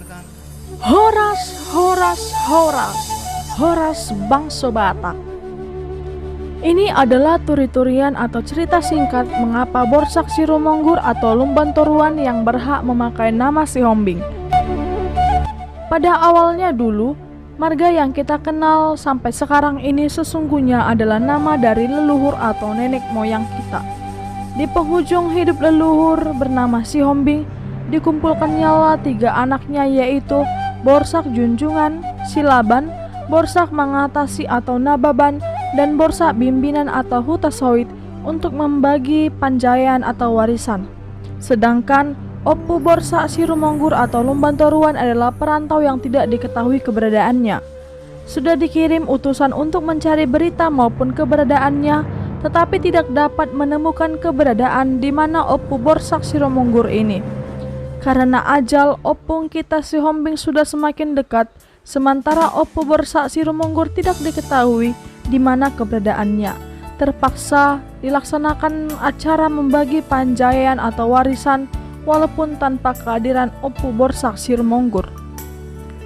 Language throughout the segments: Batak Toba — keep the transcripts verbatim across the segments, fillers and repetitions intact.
Horas, horas, horas, horas bangso Batak. Ini adalah turi-turian atau cerita singkat mengapa Borsak Sirumonggur atau Lumban Toruan yang berhak memakai nama Sihombing. Pada awalnya dulu, marga yang kita kenal sampai sekarang ini sesungguhnya adalah nama dari leluhur atau nenek moyang kita. Di penghujung hidup leluhur bernama Sihombing, dikumpulkannyalah tiga anaknya, yaitu Borsak Junjungan, Silaban, Borsak Mangatasi atau Nababan, dan Borsak Bimbinan atau Hutasoit untuk membagi panjaian atau warisan. Sedangkan Ompu Borsak Sirumonggur atau Lumban Toruan adalah perantau yang tidak diketahui keberadaannya. Sudah dikirim utusan untuk mencari berita maupun keberadaannya, tetapi tidak dapat menemukan keberadaan di mana Ompu Borsak Sirumonggur ini. Karena ajal ompung kita Sihombing sudah semakin dekat, sementara Ompu Borsak Sirumonggur tidak diketahui di mana keberadaannya. Terpaksa dilaksanakan acara membagi panjaian atau warisan walaupun tanpa kehadiran Ompu Borsak Sirumonggur.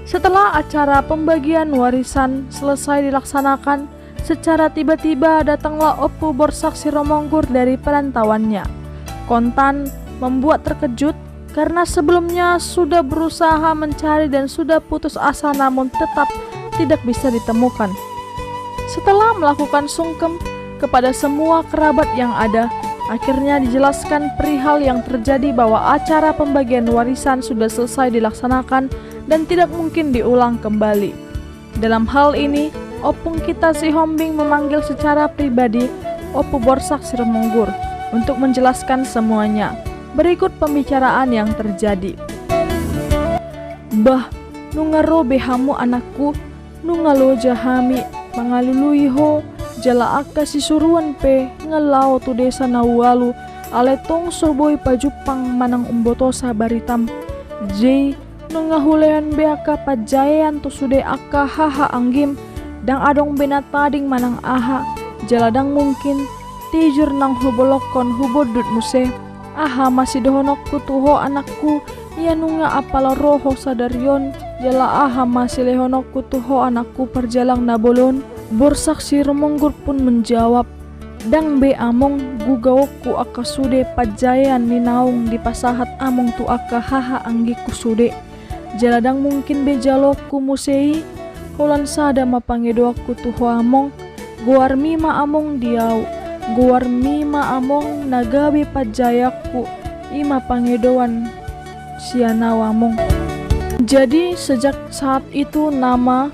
Setelah acara pembagian warisan selesai dilaksanakan, secara tiba-tiba datanglah Ompu Borsak Sirumonggur dari perantauannya. Kontan membuat terkejut karena sebelumnya sudah berusaha mencari dan sudah putus asa namun tetap tidak bisa ditemukan. Setelah melakukan sungkem kepada semua kerabat yang ada, akhirnya dijelaskan perihal yang terjadi bahwa acara pembagian warisan sudah selesai dilaksanakan dan tidak mungkin diulang kembali. Dalam hal ini, ompung kita Sihombing memanggil secara pribadi Ompu Borsak Sirumonggur untuk menjelaskan semuanya. Berikut pembicaraan yang terjadi. Bah, nunga ro be hamu anakku, nunga loja hami mangalului ho, jala angka sisuruan pe nga lao tu desa na ualu, alai tong so boi pajumpang manang umbotosa baritam. Jei, nunga hulehon be angka panjaean tu sude angka haha anggim, ndang adong be na tading manang aha, jala ndang mungkin tijur naung hubolokkon hubondut muse. Aha ma sidohononku tu ho anakku, ia nunga apala ro ho sadari on, jala aha ma silehononku tu ho anakku parjalang na bolon? Borsak Sirumonggur pun menjawab, ndang be among, gugaonku angka sude panjaean ni naung dipasahat among tu angka haha anggingku sude. Jala ndang mungkin be jaloonku muse i, holan sada ma pangidoanku tu ho among, goarmi ma among di ahu, goarmi ma among na gabe panjaeanku, i ma pangidoan sian ahu among. Jadi sejak saat itu nama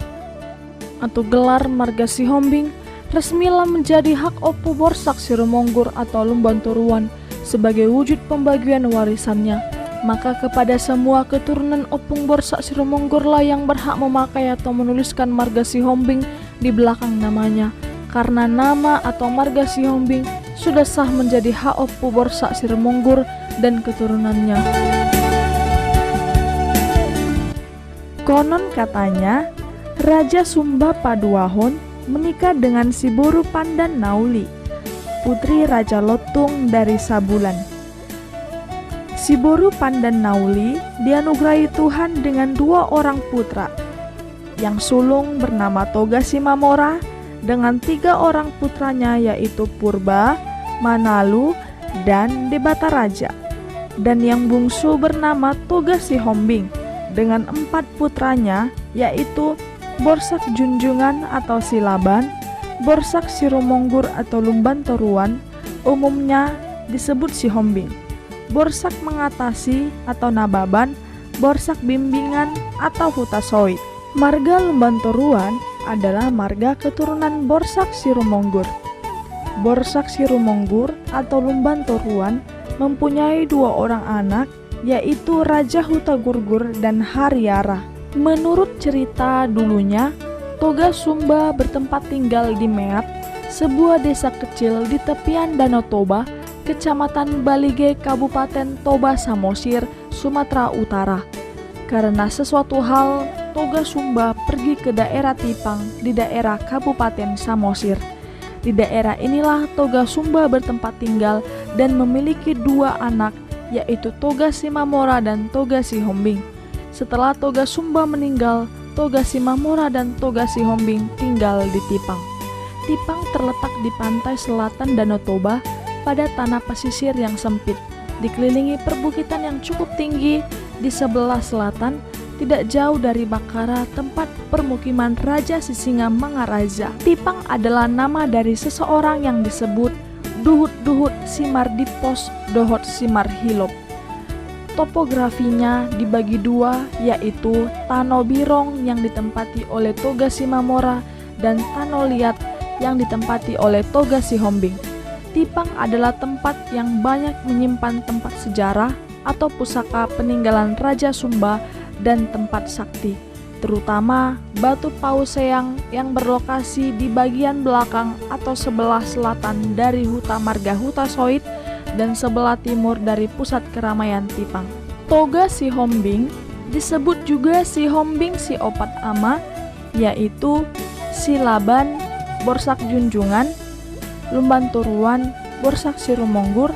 atau gelar marga Sihombing resmilah menjadi hak Ompu Borsak Sirumonggur atau Lumban Toruan sebagai wujud pembagian warisannya. Maka kepada semua keturunan Ompung Borsak Sirumonggur lah yang berhak memakai atau menuliskan marga Sihombing di belakang namanya, karena nama atau marga Sihombing sudah sah menjadi hak Ompu Borsak Sirumonggur dan keturunannya. Konon katanya, Raja Sumba Paduahon menikah dengan Siboru Pandan Nauli, putri Raja Lontung dari Sabulan. Siboru Pandan Nauli dianugerahi Tuhan dengan dua orang putra. Yang sulung bernama Toga Simamora dengan tiga orang putranya, yaitu Purba, Manalu, dan Debata Raja. Dan yang bungsu bernama Toga Sihombing dengan empat putranya, yaitu Borsak Junjungan atau Silaban, Borsak Sirumonggur atau Lumban Toruan, umumnya disebut Sihombing, Borsak Mangatasi atau Nababan, Borsak Bimbingan atau Hutasoit. Marga Lumban Toruan adalah marga keturunan Borsak Sirumonggur. Borsak Sirumonggur atau Lumban Toruan mempunyai dua orang anak, yaitu Raja Hutagurgur dan Hariara. Menurut cerita dulunya, Toga Sumba bertempat tinggal di Meat, sebuah desa kecil di tepian Danau Toba, Kecamatan Balige, Kabupaten Toba Samosir, Sumatera Utara. Karena sesuatu hal, Toga Sumba pergi ke daerah Tipang di daerah Kabupaten Samosir. Di daerah inilah Toga Sumba bertempat tinggal dan memiliki dua anak, yaitu Toga Simamora dan Toga Sihombing. Setelah Toga Sumba meninggal, Toga Simamora dan Toga Sihombing tinggal di Tipang. Tipang terletak di pantai selatan Danau Toba, pada tanah pesisir yang sempit, dikelilingi perbukitan yang cukup tinggi di sebelah selatan, tidak jauh dari Bakara, tempat permukiman Raja Sisinga Mangaraja. Tipang adalah nama dari seseorang yang disebut duhut-duhut Simardippos dohot Simarhilop. Topografinya dibagi dua, yaitu Tano Birong yang ditempati oleh Toga Simamora dan Tano Liat yang ditempati oleh Toga Sihombing. Tipang adalah tempat yang banyak menyimpan tempat sejarah atau pusaka peninggalan Raja Sumba dan tempat sakti, terutama batu pauseang yang berlokasi di bagian belakang atau sebelah selatan dari huta marga Hutasoit dan sebelah timur dari pusat keramaian Tipang. Toga Sihombing disebut juga Sihombing Siopat Ama, yaitu Silaban, Borsak Junjungan, Lumban Toruan, Borsak Sirumonggur,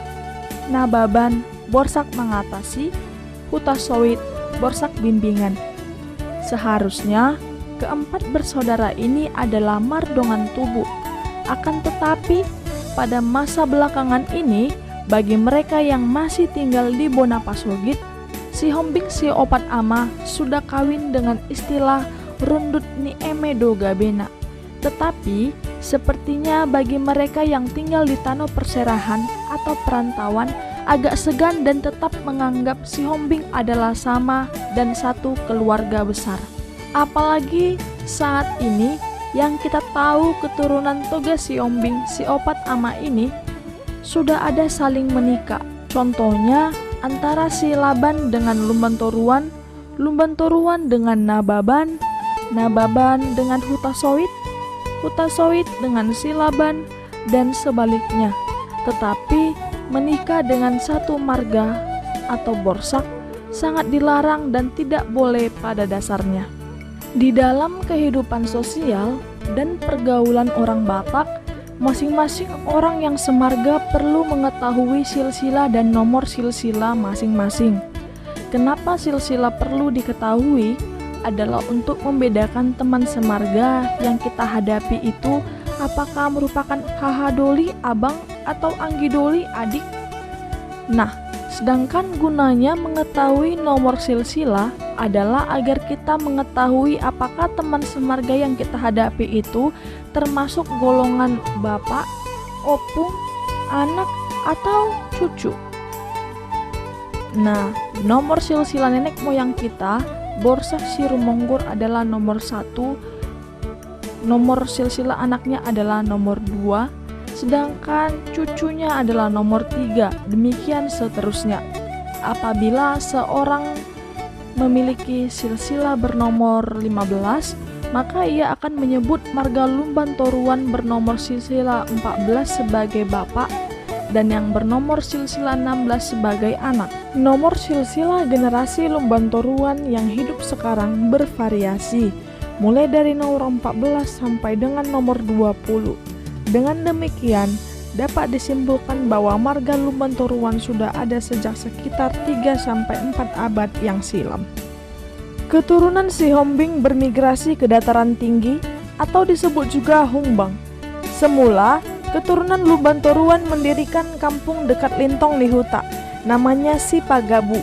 Nababan, Borsak Mangatasi, Hutasoit, Borsak Bimbingan. Seharusnya keempat bersaudara ini adalah mardongan tubu. Akan tetapi, pada masa belakangan ini, bagi mereka yang masih tinggal di Bona Pasogit, Sihombing Siopat Ama sudah kawin dengan istilah rundut ni eme do gabena. Tetapi, sepertinya bagi mereka yang tinggal di tano perserahan atau perantauan, agak segan dan tetap menganggap Sihombing adalah sama dan satu keluarga besar. Apalagi saat ini yang kita tahu keturunan Toga Sihombing Siopat Ama ini sudah ada saling menikah. Contohnya, antara Silaban dengan Lumban Toruan, Lumban Toruan dengan Nababan, Nababan dengan Hutasoit, Hutasoit dengan Silaban, dan sebaliknya. Tetapi, menikah dengan satu marga atau borsak sangat dilarang dan tidak boleh pada dasarnya. Di dalam kehidupan sosial dan pergaulan orang Batak, masing-masing orang yang semarga perlu mengetahui silsilah dan nomor silsilah masing-masing. Kenapa silsilah perlu diketahui? Adalah untuk membedakan teman semarga yang kita hadapi itu apakah merupakan haha doli, abang, atau anggi doli, adik. Nah, sedangkan gunanya mengetahui nomor silsilah adalah agar kita mengetahui apakah teman semarga yang kita hadapi itu termasuk golongan bapak, opung, anak, atau cucu. Nah, nomor silsilah nenek moyang kita, Borsak Sirumonggur adalah nomor satu, nomor silsilah anaknya adalah nomor dua, sedangkan cucunya adalah nomor tiga, demikian seterusnya. Apabila seorang memiliki silsilah bernomor lima belas, maka ia akan menyebut marga Lumban Toruan bernomor silsilah empat belas sebagai bapak dan yang bernomor silsilah enam belas sebagai anak. Nomor silsilah generasi Lumban Toruan yang hidup sekarang bervariasi, mulai dari nomor empat belas sampai dengan nomor dua puluh. Dengan demikian, dapat disimpulkan bahwa marga Lumban Toruan sudah ada sejak sekitar tiga sampai empat abad yang silam. Keturunan Sihombing bermigrasi ke dataran tinggi atau disebut juga Humbang. Semula, keturunan Lumban Toruan mendirikan kampung dekat Lintong ni Huta, namanya Sipagabu.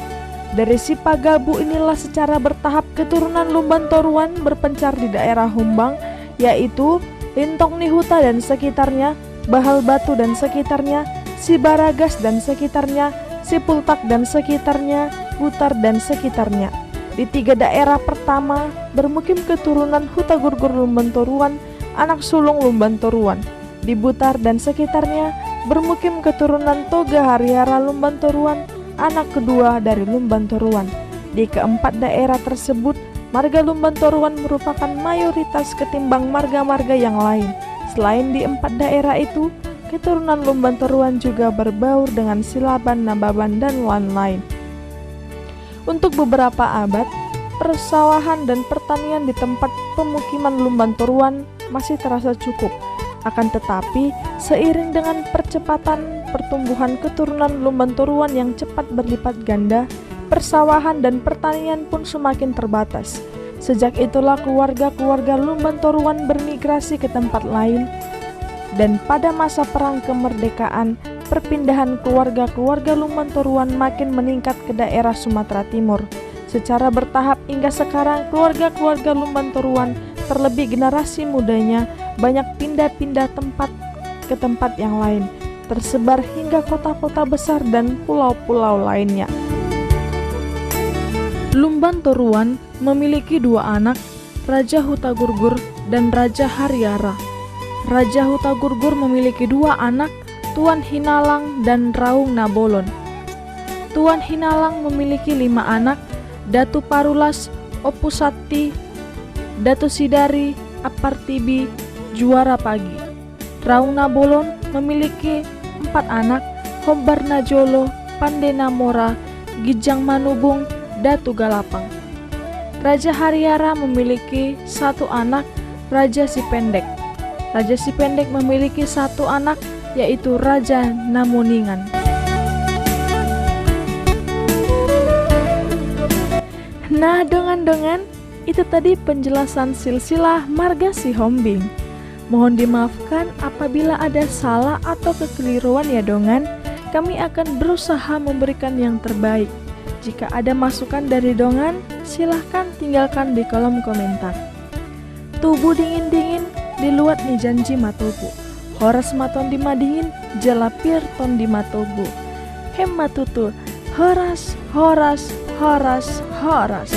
Dari Sipagabu inilah secara bertahap keturunan Lumban Toruan berpencar di daerah Humbang, yaitu Lintong ni Huta dan sekitarnya, Bahal Batu dan sekitarnya, Sibaragas dan sekitarnya, Sipultak dan sekitarnya, Butar dan sekitarnya. Di tiga daerah pertama bermukim keturunan Hutagurgur Lumban Toruan, anak sulung Lumban Toruan. Di Butar dan sekitarnya bermukim keturunan Toga Hariara Lumban Toruan, anak kedua dari Lumban Toruan. Di keempat daerah tersebut, marga Lumban Toruan merupakan mayoritas ketimbang marga-marga yang lain. Selain di empat daerah itu, keturunan Lumban Toruan juga berbaur dengan Silaban, Nababan, dan lain-lain. Untuk beberapa abad, persawahan dan pertanian di tempat pemukiman Lumban Toruan masih terasa cukup. Akan tetapi, seiring dengan percepatan pertumbuhan keturunan Lumban Toruan yang cepat berlipat ganda, persawahan dan pertanian pun semakin terbatas. Sejak itulah keluarga-keluarga Lumban Toruan bermigrasi ke tempat lain, dan pada masa perang kemerdekaan, perpindahan keluarga-keluarga Lumban Toruan makin meningkat ke daerah Sumatera Timur. Secara bertahap hingga sekarang keluarga-keluarga Lumban Toruan, terlebih generasi mudanya, banyak pindah-pindah tempat ke tempat yang lain, tersebar hingga kota-kota besar dan pulau-pulau lainnya. Lumban Toruan memiliki dua anak, Raja Hutagurgur dan Raja Hariara. Raja Hutagurgur memiliki dua anak, Tuan Hinalang dan Raung Nabolon. Tuan Hinalang memiliki lima anak, Datu Parulas, Ompu Santi, Datu Sidari, Ampartibi, Juara Pagi. Raung Nabolon memiliki empat anak, Hombar Najolo, Pande Namora, Ginjang Manubung, Datu Galapang. Raja Hariara memiliki satu anak, Raja Sipendek. Raja Sipendek memiliki satu anak, yaitu Raja Namuningan. Nah, dongan-dongan, itu tadi penjelasan silsilah marga Sihombing. Mohon dimaafkan apabila ada salah atau kekeliruan ya, dongan. Kami akan berusaha memberikan yang terbaik. Jika ada masukan dari dongan, silahkan tinggalkan di kolom komentar. Tubu dingin-dingin, diluat ni janji matogu. Horas ma tondi madingin, jala pir tondi matogu. Hem ma tutu, horas, horas, horas, horas.